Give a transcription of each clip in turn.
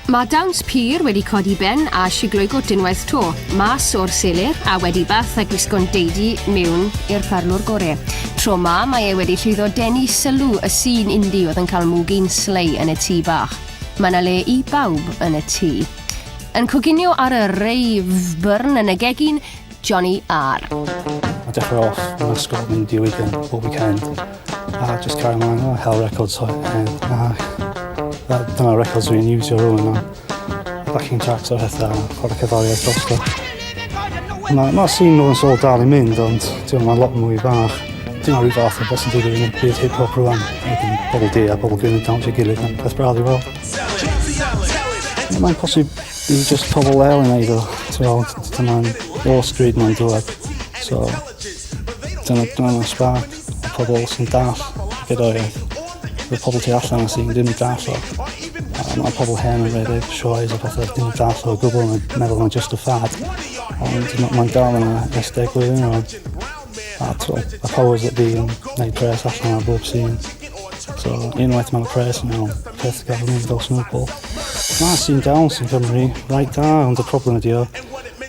Mae dawns pur wedi codi ben a siglo'i gwt unwaith 'to, mas o'r seler a wedi bath a gwisgo'n deidi mewn i'r parlwr gore. Tro 'ma mae e wedi llwyddo denu sylw y sîn indie oedd yn cael mwgyn slei yn y tŷ bach. Mae 'na le i bawb yn y tŷ. Yn coginio ar y rave burn yn y gegin, Johnny R. Mae dechrau off yn ysgol mynd i Wigan bob weekend a just cario mlaen o hel records o a dyna records dwi'n iwsio rŵan a backing tracks o pethau a chwarae cerddoriaeth drosto. Mae ma scene Northern Soul dal i mynd ond ti'n mae lot mwy fach. Dyna rhyw fath o beth sy'n digwydd yn y byd hip hop rwan. Wedyn pobl du a pobl gwyn yn dawnsio gilydd, mae'n peth braf i weld. Mae'n posib i just pobl leol yn neud o. Ti'n weld, dyma'n o stryd mae'n dŵad. So, dyna spark. O pobl sy'n dall gerddoriaeth. Mae pobl tu allan y sy'n ddim yn dall o. A mae pobl hen yn rhedeg sioes a pethau ddim yn dall o gwbl yn meddwl mae'n just a fad. Ond mae'n dal yna ers 10 blwyddyn rwan. A t'wo, y powers that be yn gwneud pres allan ar bob scene. So unwaith mae'r pres yn iawn, peth gael mynd fel snowball. Mae scene dawns yn Cymru reit da, ond y problem ydi o,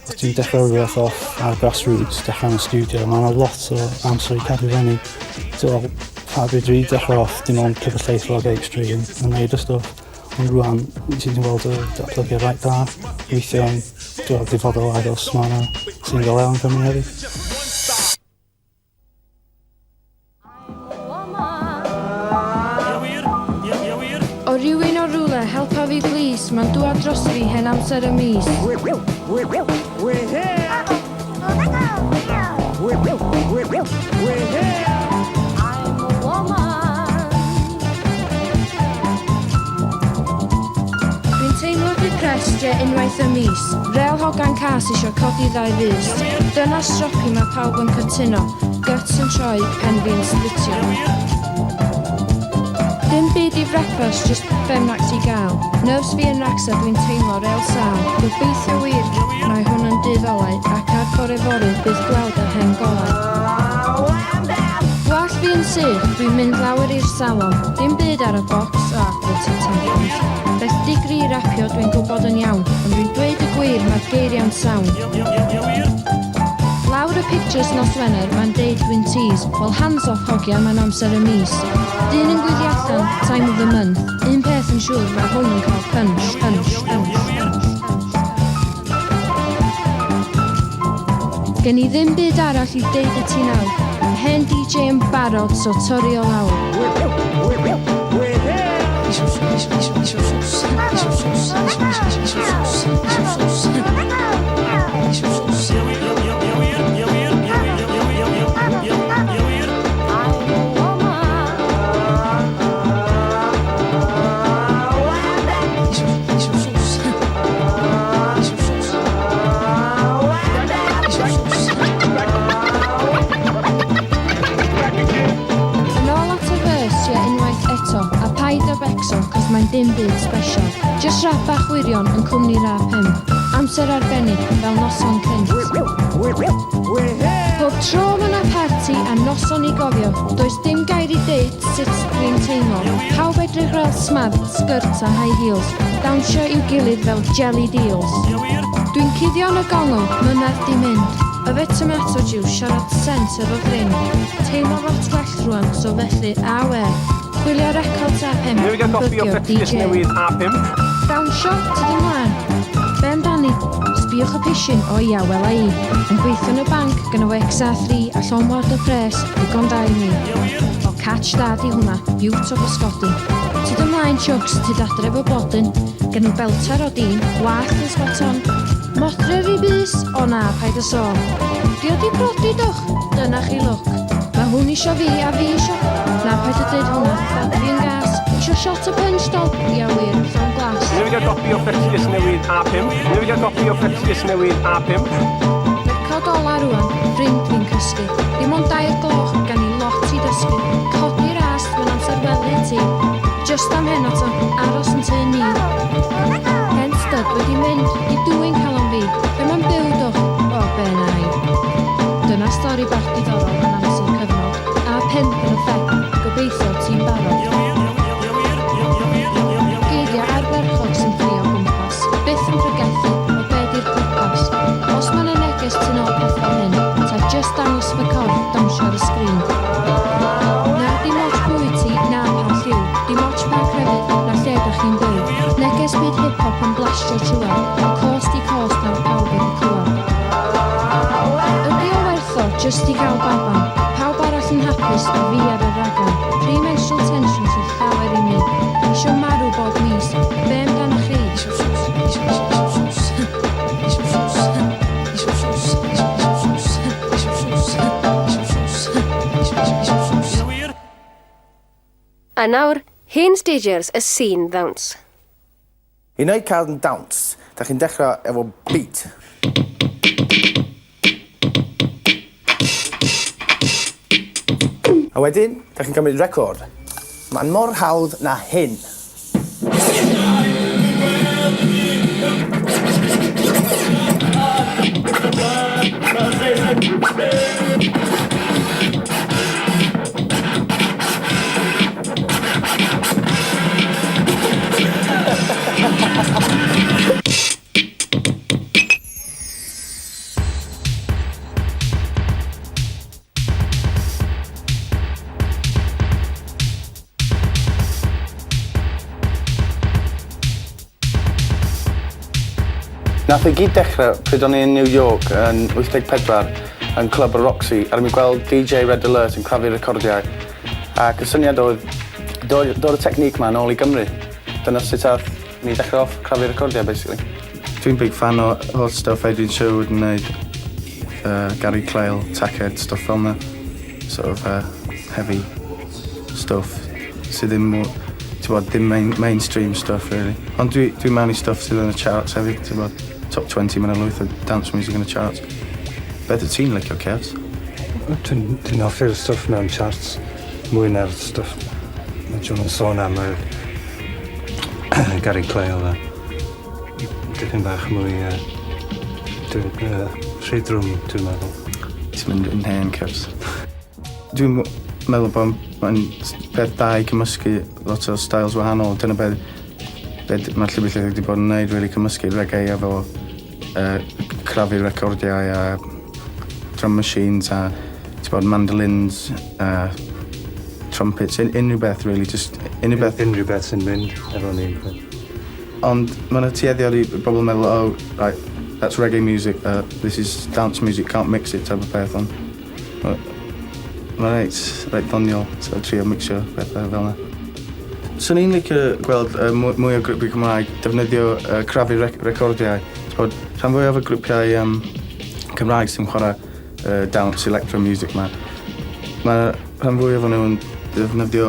Os ti'n dechrau rhywbeth off ar grassroots, dechrau yn y studio, mae yna lot o amser i cadw fyny. So, pa bryd dwi dechrau off, dim ond cyfylleithfa o H3 yn wneud y stwff. Ond rwan, ti'n gweld y datblygiad reit dda. Weithiau, dwi'n ddifodol agos, mae yna sy'n gael ewn Cymru hefyd. O rywun o rywle, helpa fi plîs, mae'n dŵad dros fi hen amser y mis. Dwi'n teimlo depressed ie unwaith y mis. Rel hogan cas isio codi ddau fys. Dyna stropi mae pawb yn cytuno. Guts yn troi, pen fi'n splitio. Dim byd i frecwast, just Femnax i gael. Nerves fi yn racs a dwi'n teimlo rel sâl. Gobeithio wir mae hwn yn dydd olau ac ar bore fory bydd gweld yr hen golau. Gwallt fi yn sych, dwi'n mynd lawr i'r salon. Dim byd ar y bocs, o, bwyty tampons. Beth digri i rapio dwi'n gwybod yn iawn, ond dwi'n dweud y gwir mae'r geiriau'n sound. Lawr y pictures nos Wener, mae'n deud dwi'n tease. Wel hands off hogia, mae'n amser y mis. Dyn yn gweiddi allan, time of the month. Un peth yn siŵr, mae hwn yn cael punch, punch, punch, punch. Gen i ddim byd arall i deud i ti nawr. Mae hen DJ yn barod, so torri o lawr. Yn ôl at y verse tua unwaith eto, a paid â becso, cos mae'n dim byd special. Jyst rap bach wirion yn cwmni Ra 5. Amser arbennig, fel noson cynt. Pob tro ma' 'na parti a noson i gofio, does dim gair i deud sut dwi'n teimlo. Pawb edrych fel smart, sgyrts a high heels, dawnsio i'w gilydd fel jelly deals. Dwi'n cuddio yn y gongl, mynadd 'di mynd. Yfed tomato juice, siarad sens efo ffrind. Teimlo lot gwell rwan, so felly, a we. Chwilio records A5, Newydd gael gopi o bygio Fetys DJ. newydd A5. Dawnsio, tyd ymlaen. Be amdani? Sbïwch y pishyn, o ia, wela i. Yn gweithio yn y banc, gynno fo XA3 a llond ward o pres, digon da i mi. O, catch da di hwnna, beaut o bysgodyn. Tyd ymlaen, chucks, tyd adre efo blodyn. Gen nhw belter o dîn, wallt yn spot on. Modref i bys? O na, paid â sôn. Dio di prodi, dwch? Dyna chi lwc. Mae hwn isio fi a fi isio... Na, paid â deud hwnna. Dad fi'n gas. Isio shot o punch, dol? Ia wir, llond glas. Newydd gael gopi o Fetys newydd A5. Newydd gael gopi o Fetys newydd A5. Record ola rwan, ffrind fi'n cysgu. Dim ond 2 gloch, gan i lot i ddysgu. Codi'r ast, mae'n amser wely ti. Just am heno to, aros yn tŷ ni. Hen stud wedi mynd, i dwyn calon fi. Lle mae'n byw dwch? O, be na i. Dyna stori bach diddorol yn amser cyfnod. A5 yn y ffec, gobeithio ti'n barod. Geiriau ardderchog sy'n ffrio gwmpas. Neges byd hip-hop yn blastio trwad, o coast i coast nawr pawb wedi clywad. Ydi o werth o, jyst i gael baban? Pawb arall yn hapus a fi ar y ragan. Premenstrual tension sy'n llawer i mi. Isio marw bob mis. Be amdanoch chi? A nawr, hen stagers y sîn ddawns. I wneud cân dawns, da chi'n dechrau efo beat. A wedyn, da chi'n cymryd record. Mae'n mor hawdd na hyn. Nath e gyd dechrau pryd o'n i yn New York yn 84 yn Clwb y Roxy a o'n i'n gweld DJ Red Alert yn crafu recordiau ac y syniad oedd dod, dod y technique 'ma nôl i Gymru. Dyna sut ath ni dechrau off crafu recordiau basically. Dwi'n big fan o holl stuff Adrian Sherwood yn neud, Gary Cleal, Tackhead, stwff fel 'na. Sort of heavy stuff sydd ddim mor, t'bod, ddim main, mainstream stuff really. Ond dwi, dwi'n mewn i stuff sydd yn y charts hefyd, t'bod, top 20, mae'n lwyth o dance music yn y charts. Beth wyt ti'n licio, Kevs? Dwi'n dwi hoffi'r stwff mewn charts mwy na'r stwff mae John yn sôn am y Gary Cleal a dipyn bach mwy dwi'n rhy drwm dwi'n meddwl. Ti'n mynd yn hen, Kevs. Dwi'n meddwl bod mae'n peth da i cymysgu lot o styles wahanol. Dyna beth be mae'r Llwybr Llithrig wedi bod yn neud, really cymysgu reggae efo crafu recordiau a drum machines a ti'n bod, mandolins, trumpets, unrhyw beth really, just unrhyw beth. Unrhyw beth sy'n mynd efo ni. Ond mae yna tueddiad i bobl meddwl, "Oh, right, that's reggae music, this is dance music, can't mix it," type o peth, ond mae'n reit ddoniol, so trio mixio pethau fel yna. Swn i'n licio gweld mwy o grwpiau Cymraeg defnyddio crafu recordiau. T'bod, rhan fwyaf o grwpiau Cymraeg sy'n chwarae dance electro music ma, mae rhan fwyaf o'n nhw'n defnyddio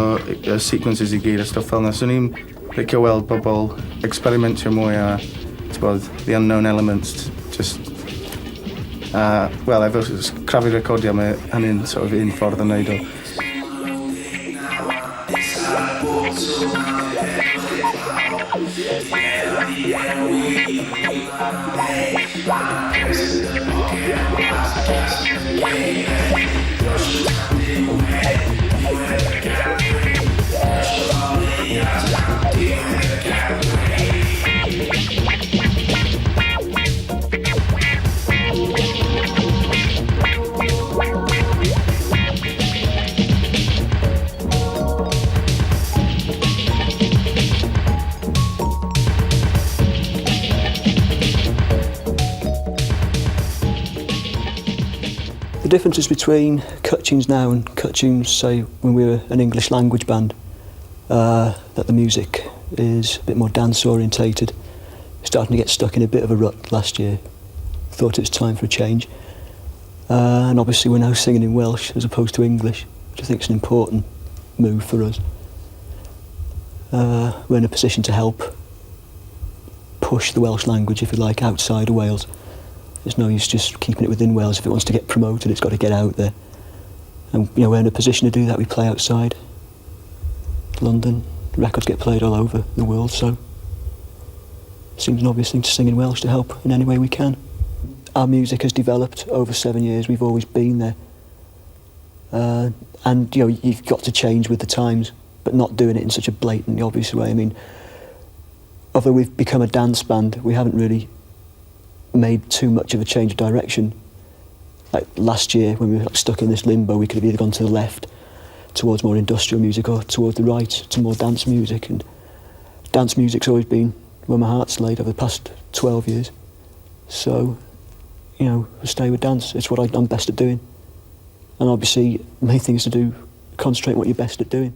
sequences i gyd a stwff fel yna. Swn i'n licio weld bobl experimentio mwy a, t'bod, the unknown elements, just a, wel, efo crafu recordiau mae hynny'n sort of un ffordd o wneud o. The differences between Cut Tunes now and Cut Tunes, say, when we were an English language band, that the music is a bit more dance orientated. Starting to get stuck in a bit of a rut last year. Thought it was time for a change. And obviously we're now singing in Welsh as opposed to English, which I think is an important move for us. We're in a position to help push the Welsh language, if you like, outside of Wales. There's no use just keeping it within Wales. If it wants to get promoted, it's got to get out there. And we're in a position to do that. We play outside London. Records get played all over the world, so it seems an obvious thing to sing in Welsh to help in any way we can. Our music has developed over 7 years. We've always been there. And you've got to change with the times, but not doing it in such a blatantly obvious way. I mean, although we've become a dance band, we haven't really made too much of a change of direction. Like last year, when we were stuck in this limbo, we could have either gone to the left towards more industrial music or towards the right to more dance music, and Dance music's always been where my heart's laid over the past 12 years. So, you know, I stay with dance. It's what I'm best at doing. And obviously, the main thing is to do, concentrate on what you're best at doing.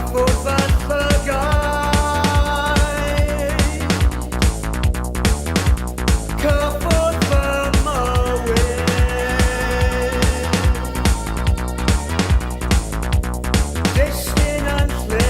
Cymerwn a cynheswyr.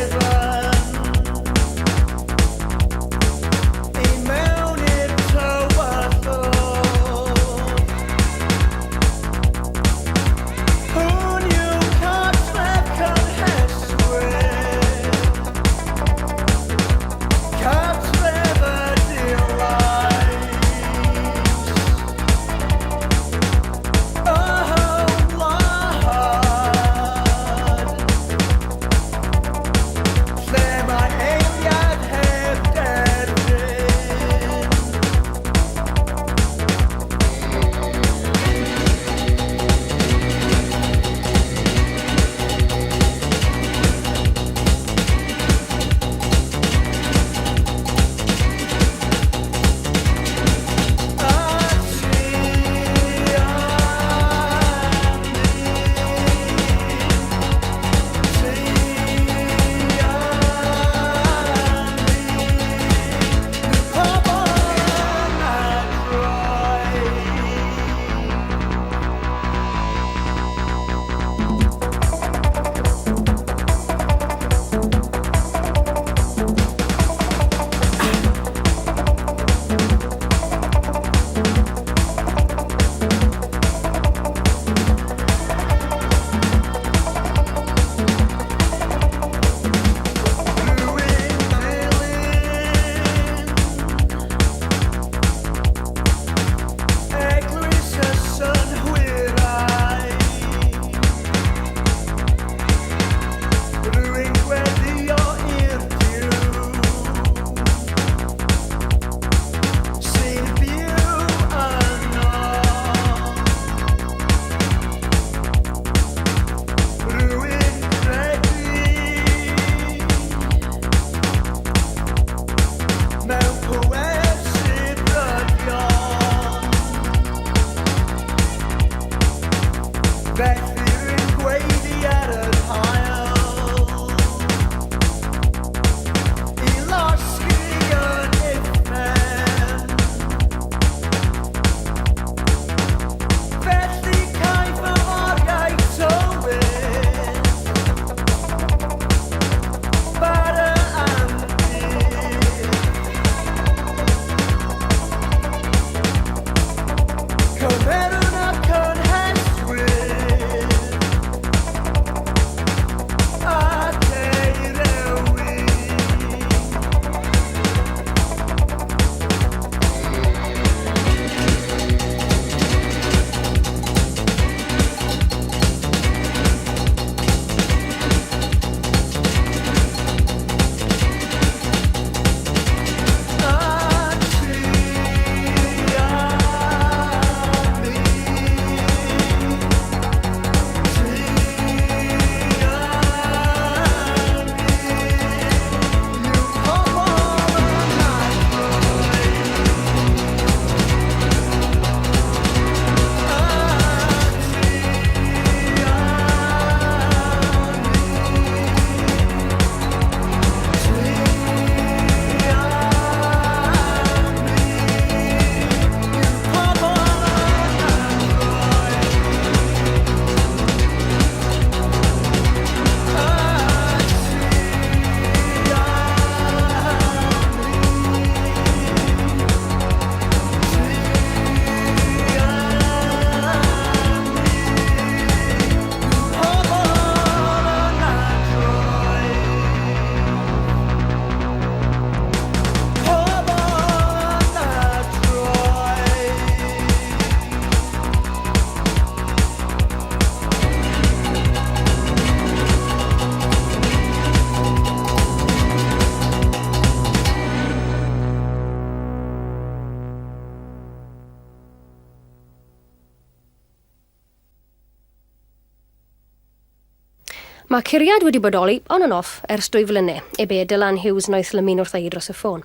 Mae Curiad wedi bodoli on and off ers dwy flynedd, ebe Dylan Hughes wnaeth lymun wrtha i dros y ffôn.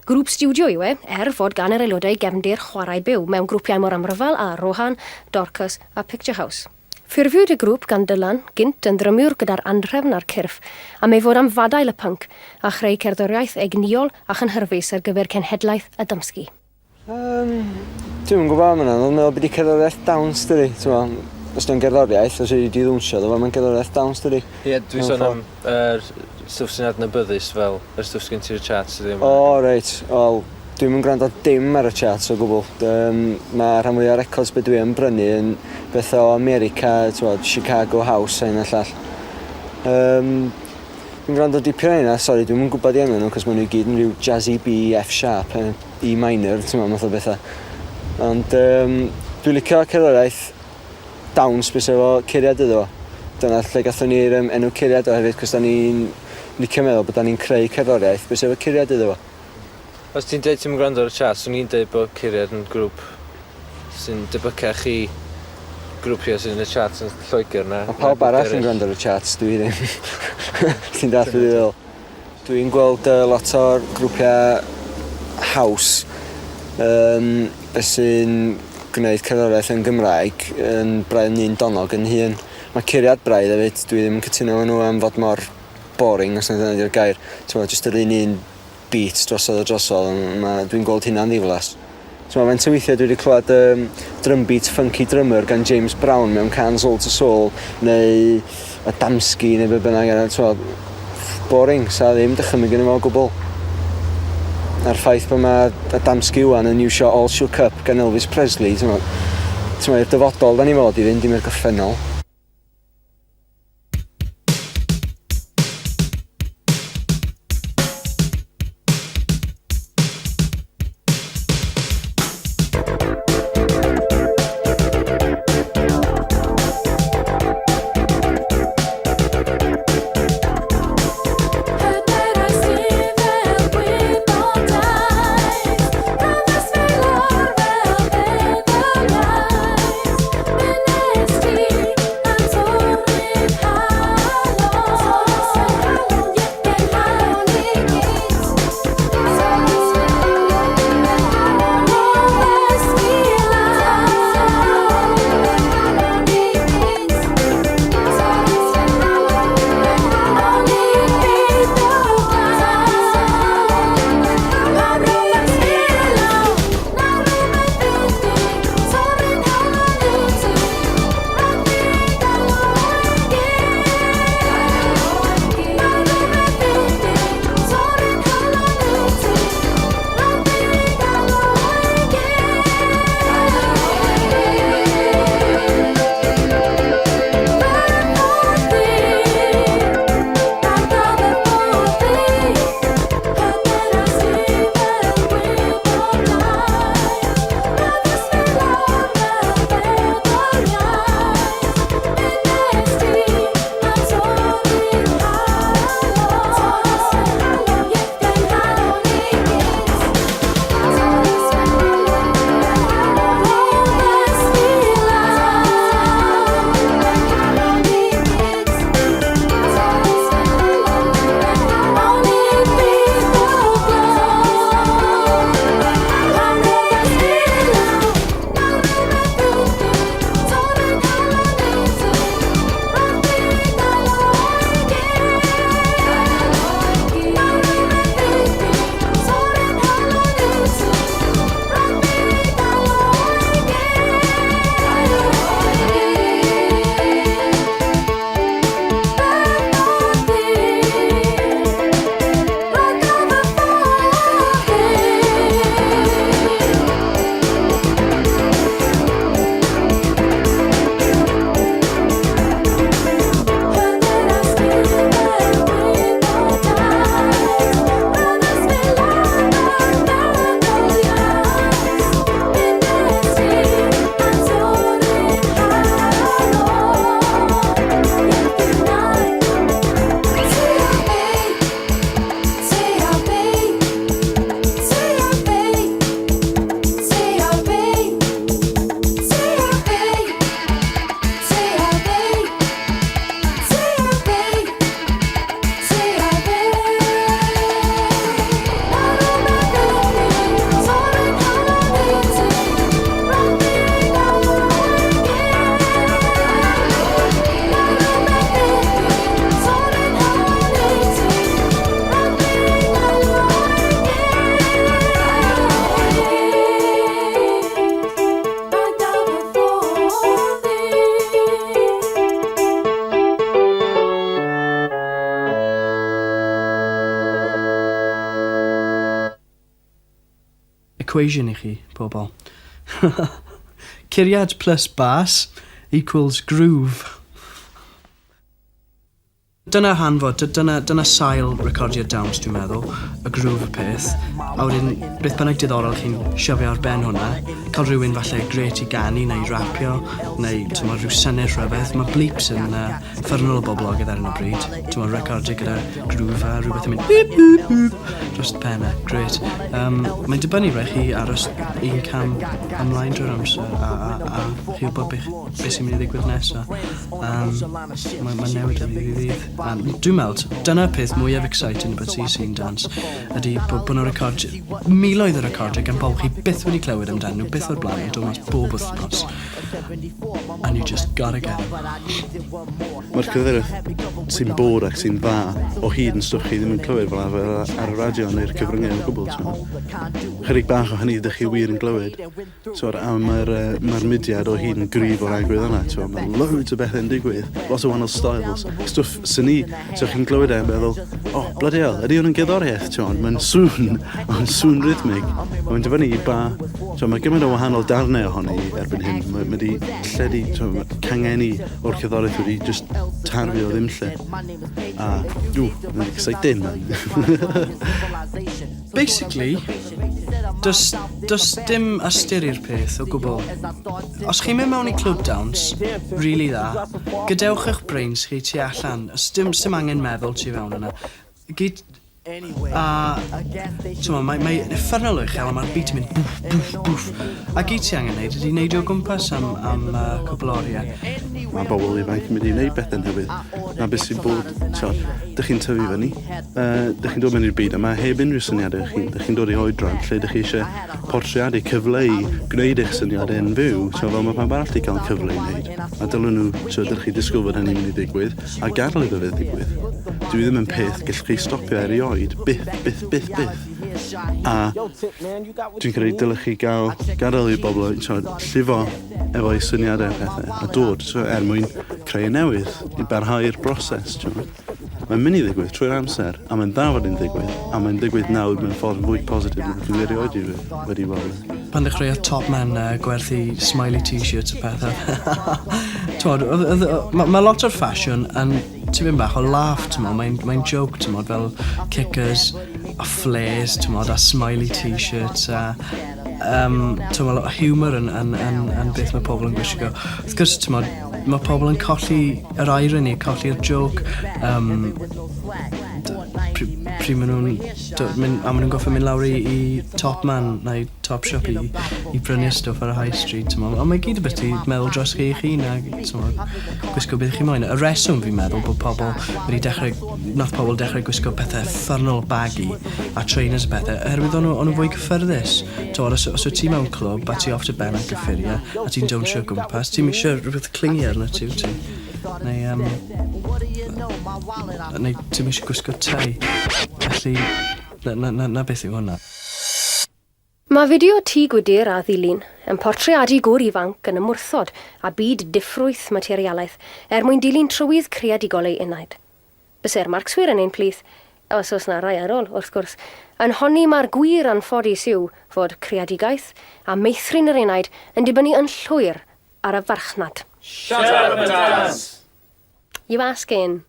Grŵp stiwdio yw e, er fod gan yr aelodau gefndir chwarae byw mewn grwpiau mor amryfal â Rohan, Dorcas a Picture House. Ffurfiwyd y grŵp gan Dylan, gynt yn ddrymiwr gyda'r anhrefn a'r cyrff, am ei fod am fadael y pync a chreu cerddoriaeth egnïol a chynhyrfus ar gyfer cenhedlaeth Adamski. Yym, dwi'm yn gwybod, mae'n anodd meddwl be 'di cerddoriaeth dawns dydi, t'mo'? Os 'di o'n gerddoriaeth, os fedri di ddawnsio iddo fo, mae'n gerddoriaeth dawns dydi? Ie, dwi'n sôn am yr stwff sy'n adnabyddus fel yr stwff sgyn ti ar y charts sydd ddim O reit, wel dwi'm yn gwrando dim ar y charts o gwbl. Yym ma' rhan fwya o records be' dwi yn brynu yn betha o America, t'mod Chicago House a hyn a llall. Yym Dwi'n gwrando dipyn ar heina, sori dwi'm yn gwybod i enw nhw cos maen nhw i gyd yn rhyw jazzy B, F sharp, E minor, ti'n meddwl, math o bethau. Ond um, dwi'n licio cerddoriaeth dawns beth efo curiad iddo fo. Dyna lle gathon ni'r um, enw curiad o hefyd, cos da ni'n licio meddwl bod da ni'n creu cerddoriaeth beth efo curiad iddo fo. Os ti'n deud ti'm yn gwrando ar y charts, swn i'n deud bod Curiad yn grŵp sy'n debycach i grwpiau sydd yn y charts yn Lloegr na... Mae pawb arall yn gwrando ar y charts, dwi ddim. Ti'n dallt be dwi feddwl? Dwi'n gweld uh, lot o'r grwpiau house um, sy'n gwneud cerddoriaeth yn Gymraeg yn braidd yn un donog yn hun. Mae Curiad braidd hefyd, dwi ddim yn cytuno efo nhw am fod mor boring os na dyna 'di'r gair. T'mo' jyst yr un un beat drosodd a drosodd ond ma' dwi'n gweld hynna'n ddiflas. T'mo' faint o weithiau dwi wedi clywed yym drum beat Funky Drummer gan James Brown mewn cân Soul to Soul neu Adamski neu be' bynnag a t'mo' boring sa ddim dychymyg yno fo o gwbwl. A'r ffaith bo' ma' Adamski ŵan yn iwsio All Shook Up gan Elvis Presley t'mo' t'mo' i'r dyfodol 'dan ni fod i fynd dim i'r gorffennol. equation i chi, pobl. Curiad plus bass equals groove. Dyna hanfod, dyna, dyna sail recordiad dawns dwi'n meddwl, y groove y peth. A wedyn, beth bynnag diddorol chi'n siofio ar ben hwnna, cael rhywun falle grêt i ganu neu i rapio, neu t'mod rhyw syniad rhyfedd. Mae bleeps yn uh, ffyrnol o boblogaidd ar hyn o bryd. T'mod, recordio gyda groove a rhywbeth yn mynd beep beep beep dros y pen a grêt. Um, mae'n dibynnu rai chi aros un cam ymlaen drwy'r amser a, a, a chi wybod beth, beth sy'n mynd i ddigwydd nesaf. Um, Mae'n ma newid o ddydd i ddydd. A dwi'n meddwl, dyna'r peth mwyaf exciting about see scene dance, ydy bod, bod nhw'n record, miloedd o recordiau gan bobl chi byth wedi clywed amdanyn nhw, byth o'r blaen, yn dod mas bob wythnos. And you just gotta get them. Mae'r cerddoriaeth sy'n bod ac sy'n dda o hyd yn stwff chi ddim yn clywed fel arfer ar y radio neu'r cyfryngau o gwbl. Chydig bach o hynny ydych chi wir yn glywed. T'wod, a mae'r uh, mae mudiad o hyd yn gryf o'r agwedd yna, t'wod, mae loads o bethau'n digwydd, lot o wahanol styles, stwff sy'n ni, so chi'n glywed e'n meddwl, oh, bloody hell, ydy hwn yn gerddoriaeth, t'wod, mae'n sŵn, mae'n sŵn rhythmig, mae'n dibynnu i ba, t'wod, mae gymaint o wahanol darnau ohoni erbyn hyn, mae, mae di lledu, t'wod, mae cangenni o'r cerddoriaeth wedi just tarfu o ddim lle, a, ww, mae'n exciting, man. Basically, does, does dim ystyr i'r peth o gwbl. Os chi'n mynd mewn i clwb dawns, rili dda, gadewch eich brains chi tu allan. Os dim, dim angen meddwl tu fewn yna. Gyd, a, t'mo, mae, mae uffernol o uchel a mae'r beat yn mynd bwff, bwff, bwff. A gyd ti angen neud ydy neidio o gwmpas am, am cwpl o oriau. Mae bobl ifanc yn mynd i wneud bethau newydd. Na beth sy'n bod, t'od, dych chi'n tyfu fyny, uh, dych chi'n dod mewn i'r byd yma heb unrhyw syniadau eich hun, dych chi'n dod i oedran lle dych chi eisiau portreadu cyfle i gwneud eich syniadau yn fyw, so fel mae pawb arall wedi cael cyfle i wneud. A dylen nhw, so dych chi disgwyl fod hynny'n mynd i ddigwydd, a gadael iddo fe ddigwydd. Dwi ddim yn peth gallwch chi stopio erioed, byth, byth, byth, byth. A dwi'n credu dylech chi gael gadael i'r bobl llifo efo'u syniadau a pethau, a dod so, er mwyn creu newydd, i barhau'r broses. Mae'n mynd i ddigwydd trwy'r amser, a mae'n dda fod yn ddigwydd, a mae'n digwydd nawr mewn ffordd fwy positif na dwi erioed wedi weld. Pan ddechreuodd Top Man uh, gwerthu smiley t-shirts a pethau. Twod, mae ma lot o'r ffasiwn yn tipyn bach o laugh, ti'n mae'n mae joke, ti'n fel kickers a flares, ti'n a smiley t-shirts a um, ti'n lot o humour yn, yn, yn, yn beth mae pobl yn gwisgo. Wrth gwrs, ti'n mae pobl yn colli yr irony, colli'r joke. Um, pryd maen nhw'n mynd, a maen nhw'n goffa mynd lawr i, i Top Man neu Top Shop i, i brynu stwff ar y high street, ti'n Ond mae gyd beth i meddwl dros chi eich hun a ti'n gwisgo beth chi moyn. Y reswm fi'n meddwl bod pobl wedi dechrau, nath pobl dechrau gwisgo pethau ffyrnol baggy a trainers a pethau, oherwydd o'n nhw, o'n nhw fwy cyffyrddus. T'mod, os, os wyt ti mewn clwb a ti off dy ben ar gyffuriau a ti'n dawnsio o gwmpas, ti'm eisiau rhywbeth clingy arno ti, wyt ti? Neu, um, neu ti'm eisiau gwisgo tei. Felly, na, na, na, na beth yw hwnna. Mae fideo Tŷ Gwydr a Ddilyn yn portreadu gŵr ifanc yn ymwrthod â byd diffrwyth materialaeth er mwyn dilyn trywydd creadigol ei enaid. Byse'r Marcswyr yn ein plith, os oes 'na rai ar ôl, wrth gwrs, yn honni mai'r gwir anffodus yw fod creadigaeth a meithrin yr enaid yn dibynnu yn llwyr ar y farchnad. Shut up and dance! You asking?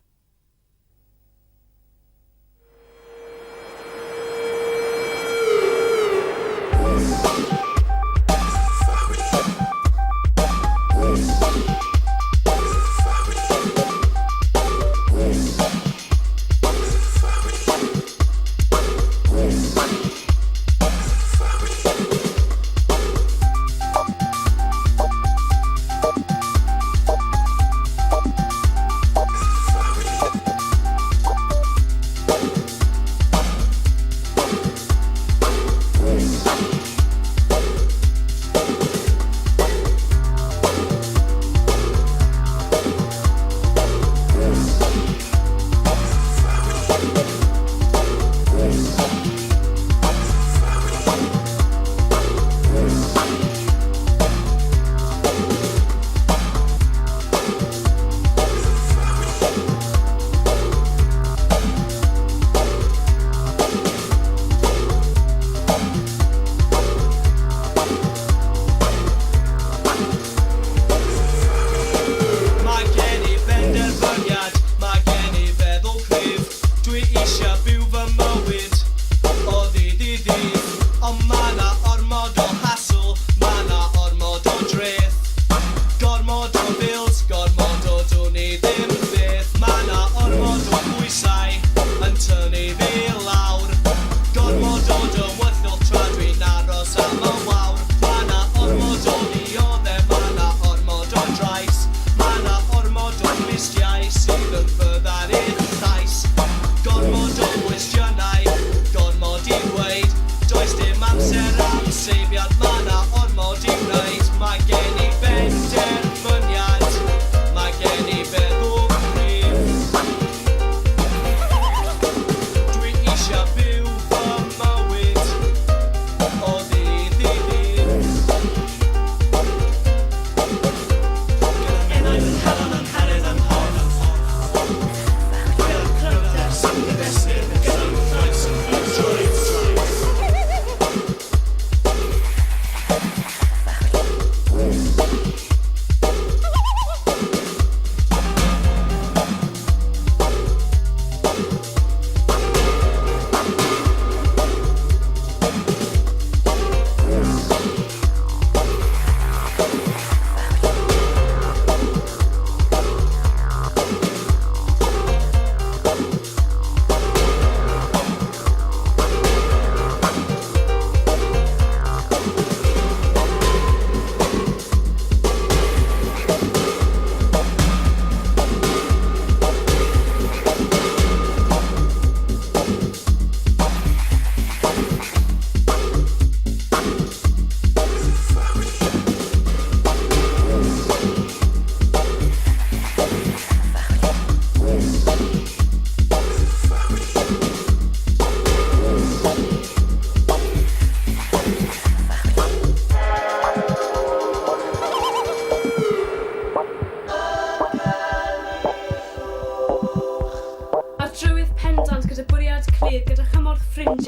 Ffordd ffrindiau.